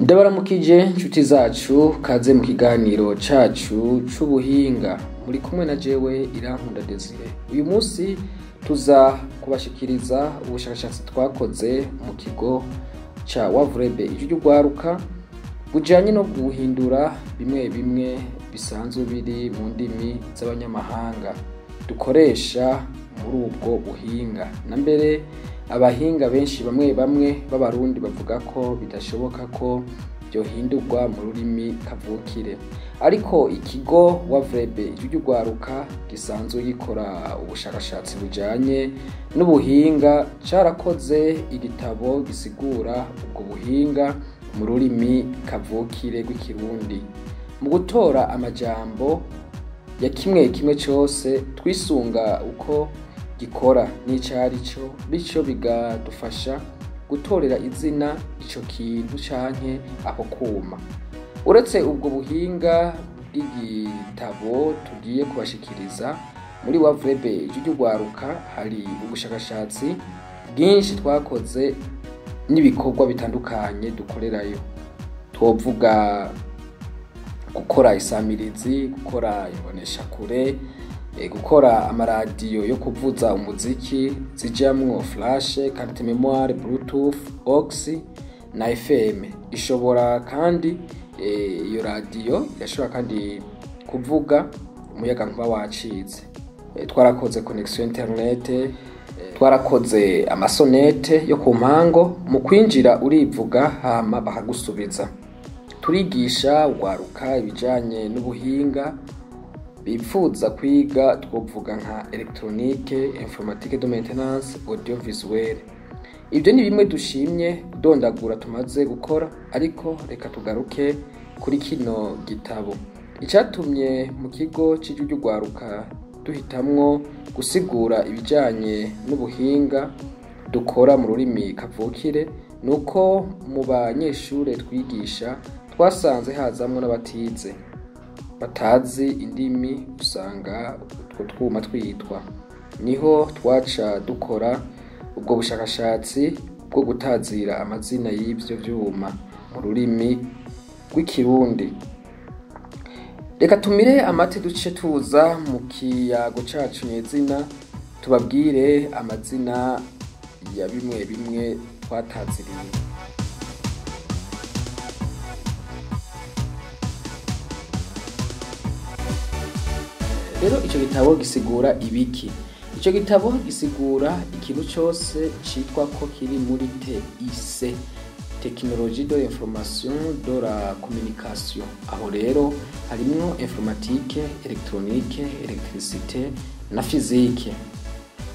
Ndabaramukije nshuti zacu, kaze mu kiganiro cacu c'ubuhinga. Muri kumwe na jewe Irankunda Desire. Uyu munsi tuza kubashikiriza ubushakashatsi twakoze mu kigo ca Wavurebe Ijwi ry'Urwaruka, bujanye no guhindura bimwe bimwe bisanzwe biri mu ndimi z'abanyamahanga dukoresha muri ubwo buhinga. Na mbere abahinga benshi bamwe bamwe b'Abarundi bavuga ko bidashoboka ko vyohindurwa mu rurimi kavukire. Ariko ikigo Wavurebe Ijwi ry'Urwaruka gisanzwe gikora ubushakashatsi bujanye n'ubuhinga carakoze igitabo gisigura ubwo buhinga mu rurimi kavukire rw'Ikirundi. Mu gutora amajambo ya kimwe kimwe cose twisunga uko gikora n'icarico, bityo bikadufasha gutorera izina ico kintu canke ako kuma. Uretse ubwo buhinga bw'igitabo tugiye kubashikiriza, muri Wavurebe Ijwi ry'Urwaruka hari ubushakashatsi bwinshi twakoze n'ibikorwa bitandukanye dukorerayo. Twovuga gukora isamirizi, gukora imboneshakure, gukora amaradiyo yo kuvuza umuziki zijamwo flash, carte mémoire, bluetooth, aux na FM. Ishobora kandi iyo radiyo irashobora kandi kuvuga umuyagankuba wacitse. Twarakoze connexion internet, twarakoze amasonete yo ku mpango, mu kwinjira urivuga hama bakagusubiza. Turigisha urwaruka ibijanye n'ubuhinga bipfuza kwiga, twovuga nka électronique, informatique de maintenance, audiovisuel. Ibyo ni bimwe dushimye kudondagura tumaze gukora, ariko reka tugaruke kuri kino gitabo. Icatumye mu kigo c'Ijwi ry'Urwaruka duhitamwo gusigura ibijanye n'ubuhinga dukora mu rurimi kavukire, nuko mu banyeshure twigisha twasanze hazamwo n'abatize, batazi indimi usanga utwo twuma twitwa. Niho twaca dukora ubwo bushakashatsi bwo gutazira amazina y'ivyo vyuma mu rurimi rw'Ikirundi. Reka tumire amate duce tuza mu kiyago cacu nyezina, tubabwire amazina ya bimwe bimwe twataziriye. Rero ico gitabo gisigura ibiki? Ico gitabo gisigura ikintu cose citwa ko kiri muri TIC, Technologie de l'information de la communication. Aho rero harimwo informatique, électronique, électricité na physique.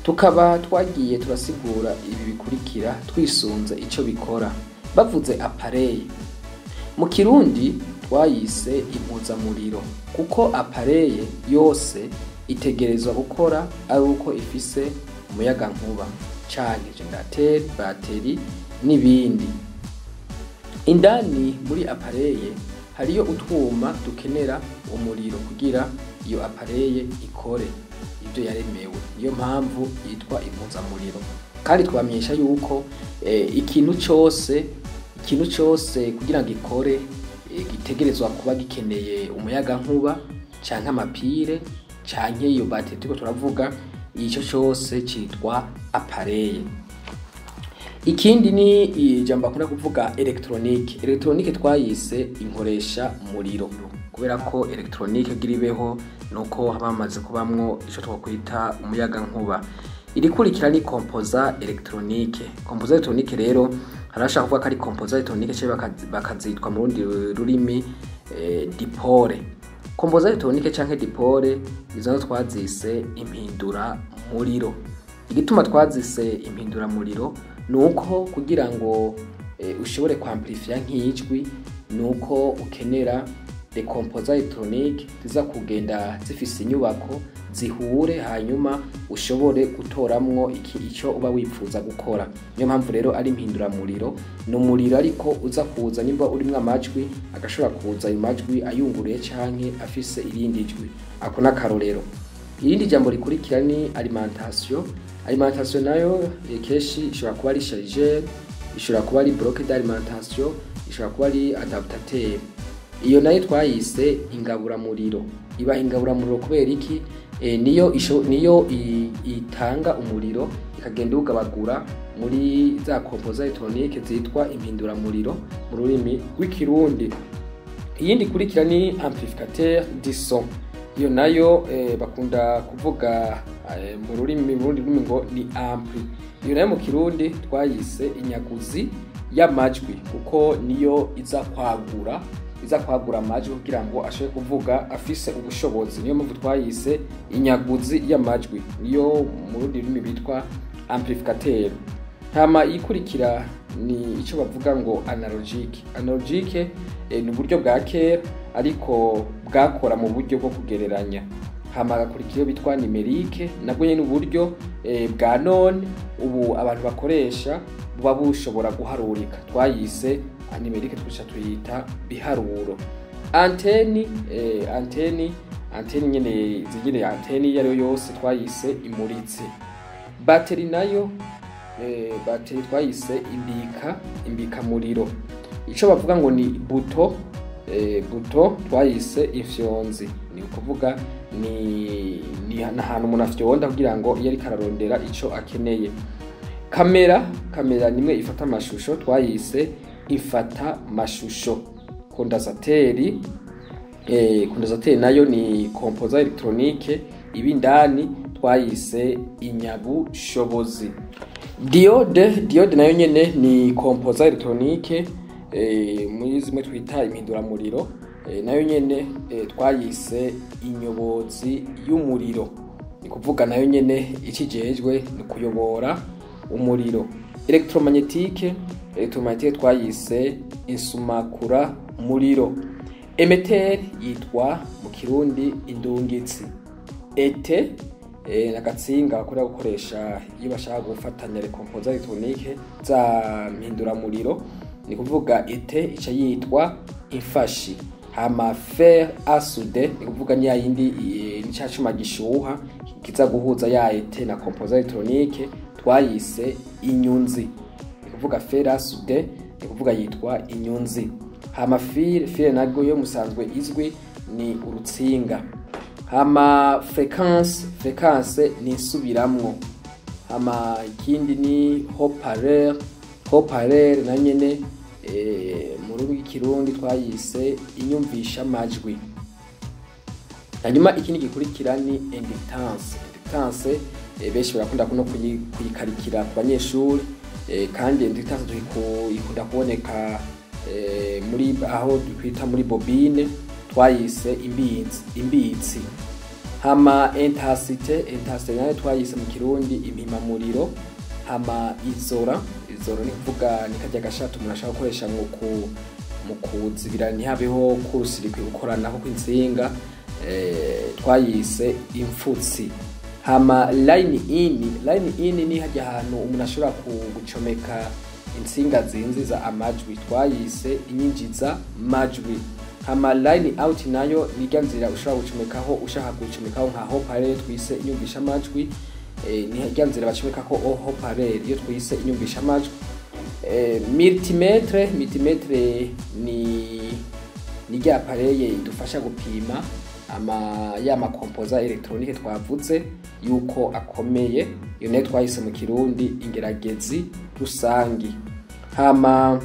Tukaba twagiye turasigura ibi bikurikira twisunze ico bikora. Bavuze appareil, mu Kirundi twayise impuzamuriro, kuko appareil yose itegerezwa gukora ari uko ifise umuyagankuba canke generateur, bateri n'ibindi. Indani muri appareil hariyo utwuma dukenera umuriro kugira iyo appareil ikore ivyo yaremewe. Niyo mpamvu yitwa impuzamuriro. Kandi twamenyesha yuko ikintu cose kugira ngo ikore gitegerezwa kuba gikeneye umuyagankuba canke amapire canke iyo bateri turiko turavuga, ico cose citwa appareil. Ikindi ni ijambo bakunda kuvuga électronique. Électronique twayise inkoresha muriro, kubera ko électronique kugira ibeho nuko haba hamaze kubamwo ico twokwita umuyagankuba. Irikurikira ni composant électronique. Composant électronique rero harashaka kuvuga ko ari composant électronique canke bakazitwa mu rundi rurimi dipôle. Composant électronique canke dipôle, izo nazo twazise impindura muriro. Igituma twazise impindura muriro nuko kugira ngo ushobore kwamplifia nk'ijwi nuko ukenera des composants électroniques ziza kugenda zifise inyubako zihure, hanyuma ushobore gutoramwo ico uba wipfuza gukora. Niyo mpamvu rero ari impinduramuriro, ni umuriro ariko uza kuza nimba urimwo amajwi, agashobora kuza ayo majwi ayunguruye canke afise irindi jwi. Ako n'akarorero. Irindi jambo rikurikira ni alimentation. Alimentation nayo kenshi ishobora kuba ari chargeur. Ishobora kuba ari bloc d'alimentation, ishobora kuba ari adaptateur. Iyo nayo twayise ingaburamuriro. Iba ingaburamuriro kubera iki? Niyo itanga umuriro, ikagenda ugabagura muri za composants électroniques zitwa impinduramuriro mu rurimi rw'Ikirundi. Iyindi ikurikira ni amplificateur du son. Iyo nayo bakunda kuvuga mu rundi rurimi ngo ni ampli. Iyo nayo mu Kirundi twayise inyaguzi y'amajwi, kuko niyo iza kwagura amajwi kugira ngo ashobore kuvuga afise ubushobozi. Niyo mpamvu twayise inyaguzi y'amajwi, niyo mu rundi rurimi bitwa amplificateur. Hama ikurikira ni icyo bavuga ngo analogique. Analogique ni uburyo bwa kera, ariko bwakora mu buryo bwo kugereranya. Hama hagakurikira iyo bitwa numérique, nabwo nyene uburyo bwa none ubu abantu bakoresha, buba bushobora guharurika. Twayise numérique, twica tuyita biharuro. Antenne, antenne nyene zigire antenne iyo ariyo yose twayise imuritse. Batterie nayo, batterie twayise imbikamuriro. Ico bavuga ngo ni bouton, bouton twayise ifyonzi. Ni ukuvuga ni ahantu umuntu afyonda kugira ngo iyo ariko ararondera ico akeneye. Kamera nimwe ifata amashusho, twayise ifata mashusho. Condensateur, condensateur nayo ni composant électronique iba indani, twayise inyabushobozi. Diode nayo nyene ni composant électronique muri zimwe twita impinduramuriro. Nayo nyene twayise inyobozi y'umuriro. Ni kuvuga nayo nyene ikijejwe ni kuyobora umuriro. Électromagnétique twayise insumakura muriro. Émetteur yitwa mu Kirundi indungitsi. Étain, n'agatsinga bakunda gukoresha iyo bashaka gufatanya les composants électroniques, za mpinduramuriro. Ni kuvuga étain ica yitwa imfashi. Hama fer à souder ni kuvuga ni yindi ni ca cuma gishuha kiza guhuza ya étain na composant électronique, twayise inyunzi. Ni kuvuga fer à souder ni kuvuga yitwa inyunzi. Hama fil nago yo musanzwe izwi ni urutsinga. Hama fréquence ni insubiramwo. Hama ikindi ni haut-parleur. Haut-parleur na nyene mu rurimi rw'Ikirundi twayise inyumvisha majwi. Hanyuma ikindi gikurikira ni inductance. Inductance benshi barakunda kuno kuyikarikira ku banyeshuri, kandi inductance ikunda kuboneka muri aho twita muri bobine, twayise imbitsi. Hama intensité nayo twayise mu Kirundi impimamuriro. Hama isolant ni kuvuga ni karya gashato umuntu ashaka gukoresha mu kuzibira ntihabeho kurusirikwi gukoranaho kw'intsinga, twayise imfutsi. Hama line in ni harya hantu umuntu ashobora gucomeka intsinga zinziza amajwi, twayise inyinjiza majwi. Hama line out nayo ni irya nzira ushobora gucomekaho, ushaka gucomekaho nka haut-parleur twise inyumvisha majwi, ni irya nzira bacomekako haut-parleur iyo twise inyumvisha majwi. Multimètre ni rya appareil idufasha gupima ama ya ma composants électroniques twavuze yuko akomeye. Iyo nayo twahise mu Kirundi ingeragezi rusangi. Hama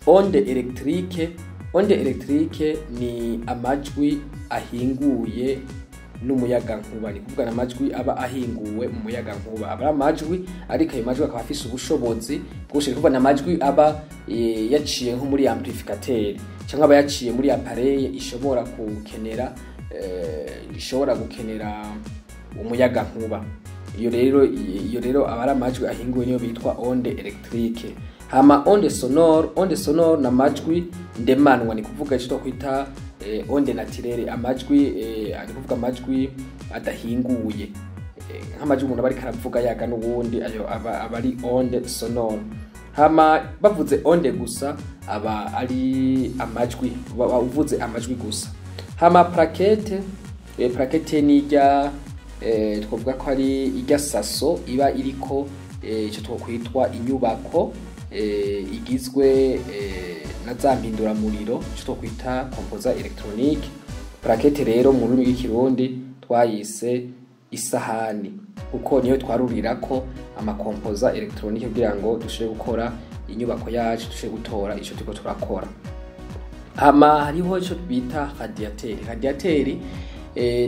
onde électrique ni amajwi ahinguye n'umuyagankuba. Ni kuvuga amajwi aba ahinguwe mu muyagankuba, aba ari amajwi, ariko ayo majwi akaba afise ubushobozi bwose. Kuvuga amajwi aba yaciye nko muri amplificateur cyangwa aba yaciye muri appareil ishobora gukenera umuyagankuba. Iyo rero aba ari amajwi ahinguwe, niyo bitwa onde électrique. Hama onde sonore na majwi ndemanwa, ni kuvuga icyo twita onde naturelle, amajwi ari kuvuga amajwi adahinguye, nk'amajwi umuntu aba ariko aravuga yaga n'ubundi, ayo aba ari onde sonore. Hama bavuze onde gusa aba ari amajwi, uvuze amajwi gusa. Hama plaquette, plaquette ni irya twavuga ko ari irya saso iba iriko icyo twokwitwa inyubako. igizwe na za mpinduramuriro, ico twokwita composant électronique. Plaquette rero mu rurimi rw'ikirundi twayise isahani, kuko niyo twarurirako ama composants électronique kugira ngo dushobore gukora inyubako yacu, dushobore gutora ico turiko turakora. Hama hariho ico bita radiateur. Radiateur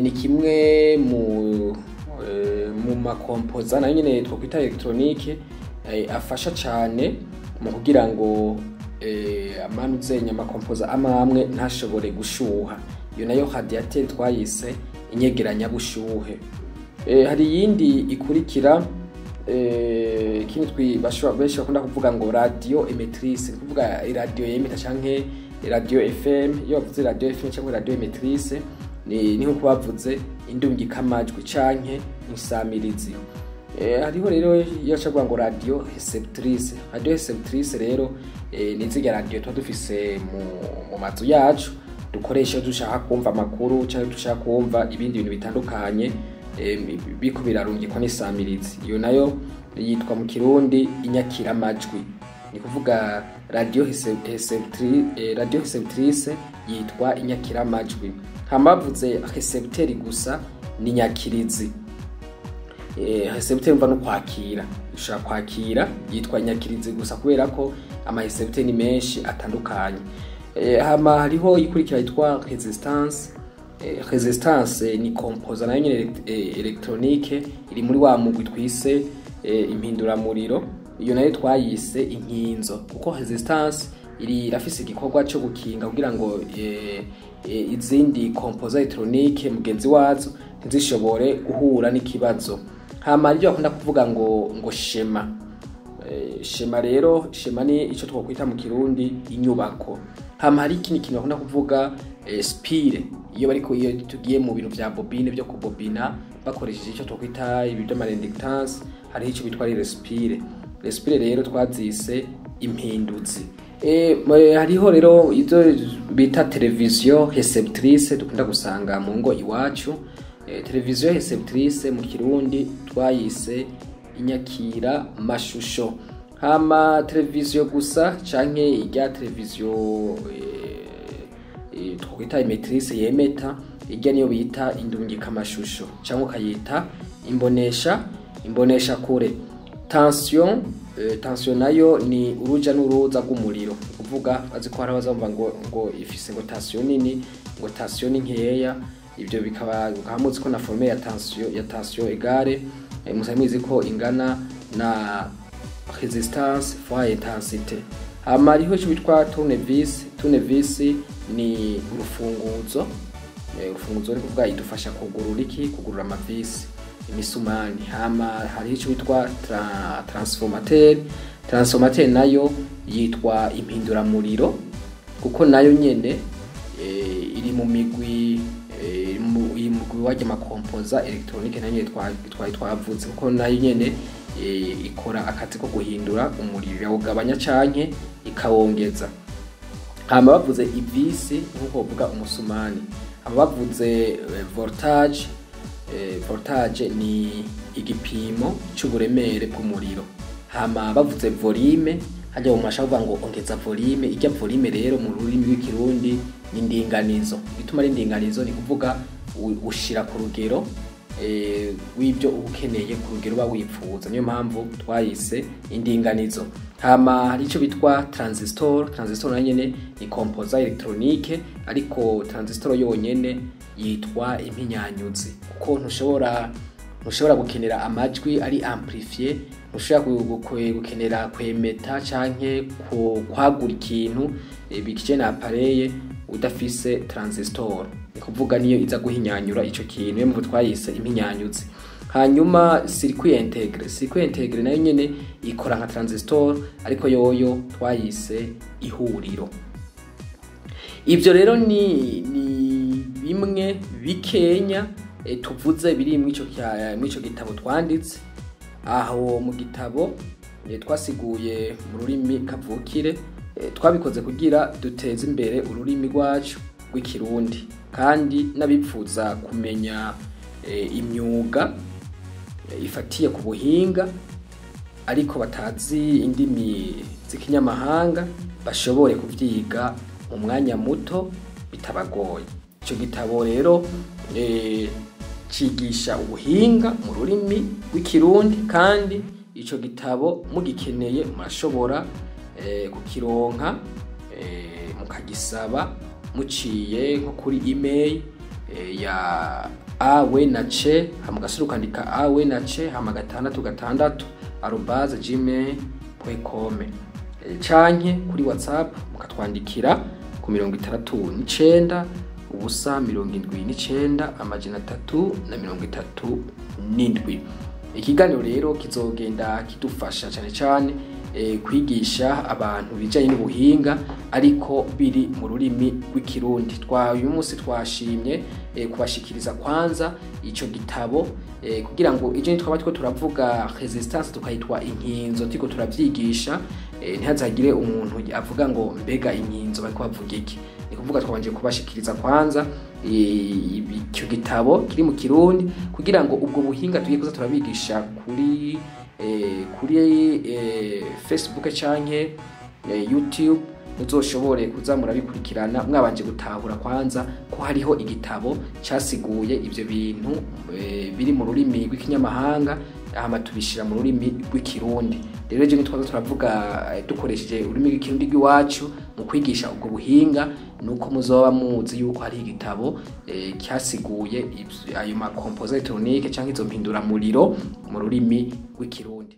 ni kimwe mu ma composants nayo nyene twokwita électronique, afasha cane mu kugira ngo amanuzenya ama composants amwe amwe ntashobore gushuha. Iyo nayo radiateur twayise inyegeranyabushuhe. Hari iyindi ikurikira, ikindi benshi bakunda kuvuga ngo radio émettrice, ni kuvuga radio yemeta canke radio FM. Iyo bavuze radio FM canke radio émettrice, ni nko bavuze indungikamajwi canke insamirizi. Hariho rero iyo bavuga ngo radio réceptrice. Radio réceptrice rero ni zirya radio tuba dufise mu mazu yacu, dukoresha iyo dushaka kumva amakuru canke dushaka kumva ibindi bintu bitandukanye biriko birarungikwa n'isamirizi. Iyo nayo yitwa mu kirundi inyakiramajwi. Ni kuvuga radio réceptrice yitwa inyakiramajwi. Hama bavuze récepteur gusa ni nyakirizi. Récepteur mva no kwakira, ushobora kwakira, yitwa nyakirizi gusa kubera ko ama récepteur ni menshi atandukanye. Hama hariho ikurikira yitwa résistance. Résistance ni composant nayo nyene électronique, iri muri wa mugwi twise impinduramuriro. Iyo nayo twayise inkinzo, kuko résistance iri irafise igikorwa cyo gukinga kugira ngo izindi composants électronique mugenzi wazo ntizishobore guhura n'ikibazo. Hama ibyo bakunda kuvuga ngo schéma. Schéma rero, schéma ni ico twokwita mu kirundi inyubako. Hama hari ikindi kintu bakunda kuvuga spire, iyo bariko, iyo tugiye mu bintu vya bobine, byo kubobina bakoresheje ico twokwita ibi vy'ama inductance, hariho ico bitwa les spires. Les spires rero twazise impinduzi. Hariho rero izo bita télévision réceptrice dukunda gusanga mu ngo iwacu. Télévision réceptrice mu kirundi twayise inyakira mashusho. Hama televiziyo gusa canke irya televiziyo twokwita émettrice yemeta, irya niyo bita indungika mashusho canke ukayita imbonesha kure. Tension nayo ni uruja n'uruza rw'umuriro. Ni kuvuga bazi ko hari abazumva ngo ifise ngo tension nini, ngo tension ni nkeya. Ibyo bikaba muzi ko na formule ya tension égale, musanzwe muzi ko ingana na résistance fois intensité. Hama hariho ico bitwa tournevis. Tournevis ni urufunguzo. Urufunguzo ni kuvuga idufasha kugurura iki? Kugurura amavisi, imisumani. Hama hariho ico bitwa transformateur. Transformateur nayo yitwa impinduramuriro, kuko nayo nyene iri mu migwi iri mu mugwi w'arya ma composants électronique nayo nyene twari twavuze, kuko nayo nyene ikora akazi ko guhindura umuriro, irawugabanya canke ikawongeza. Hama bavuze ivisi, nkuko bavuga umusumani. Hama bavuze voltage. Voltage ni igipimo c'uburemere bw'umuriro. Hama bavuze volume, hajya mu masha bavuga ngo ongeza volume. Irya volume rero mu rurimi rw'ikirundi ni indinganizo. Igituma ari indinganizo ni kuvuga ushira ku rugero w'ibyo uba ukeneye, ku rugero uba wipfuza. Niyo mpamvu twayise indinganizo. Hama hari ico bitwa transistor. Transistor nayo nyene ni composant électronique, ariko transistor yonyene yitwa impinyanyuzi, kuko ntushobora gukenera amajwi ari amplifié, ntushobora gukenera kwemeta canke kwagura ikintu bikije na appareil udafise transistor. Ni kuvuga niyo iza guhinyanyura ico kintu, niyo mpamvu twayise impinyanyuzi. Hanyuma circuit intégré. Circuit intégré nayo nyene ikora nka transistor, ariko yoyo twayise ihuriro. Ivyo rero ni bimwe bikenya tuvuze biri mw'ico gitabo twanditse. Aho mu gitabo twasiguye mu rurimi kavukire. Twabikoze kugira duteze imbere ururimi rwacu rw'ikirundi, kandi n'abipfuza kumenya imyuga ifatiye ku buhinga ariko batazi indimi. z'ikinyamahanga bashobore kuvyiga mu mwanya muto bitabagoye. Ico gitabo rero cigisha ubuhinga mu rurimi rw'ikirundi, kandi ico gitabo mugikeneye murashobora kukironka mukagisaba muciye nko kuri email ya awe na c, hama ugasubira ukandika awe na c, hama 66 @gmail.com, canke kuri WhatsApp mukatwandikira ku 69 0 79 337. Ikiganiro rero kizogenda kidufasha cane cane kwigisha abantu bijanye n'ubuhinga ariko biri mu rurimi rw'ikirundi. Uyu munsi twashimye kubashikiriza kwanza ico gitabo kugira ngo ejo nitwaba turiko turavuga resistance tukayitwa inkinzo turiko turavyigisha, ntihazagire umuntu avuga ngo mbega inkinzo bariko bavuga iki. Ni kuvuga twabanje kubashikiriza kwanza icyo gitabo kiri mu kirundi kugira ngo ubwo buhinga tugiye kuza turabigisha kuri Facebook canke YouTube, muzoshobore kuza murabikurikirana mwabanje gutahura kwanza ko hariho igitabo casiguye ivyo bintu biri mu rurimi rw'ikinyamahanga, hama tubishira mu rurimi rw'ikirundi. Rero ejo nitwaza turavuga dukoresheje ururimi rw'ikirundi rw'iwacu mu kwigisha ubwo buhinga, nuko muzoba muzi yuko hari igitabo cyasiguye ayo ma composants électroniques canke izo mpinduramuriro mu rurimi rw'ikirundi.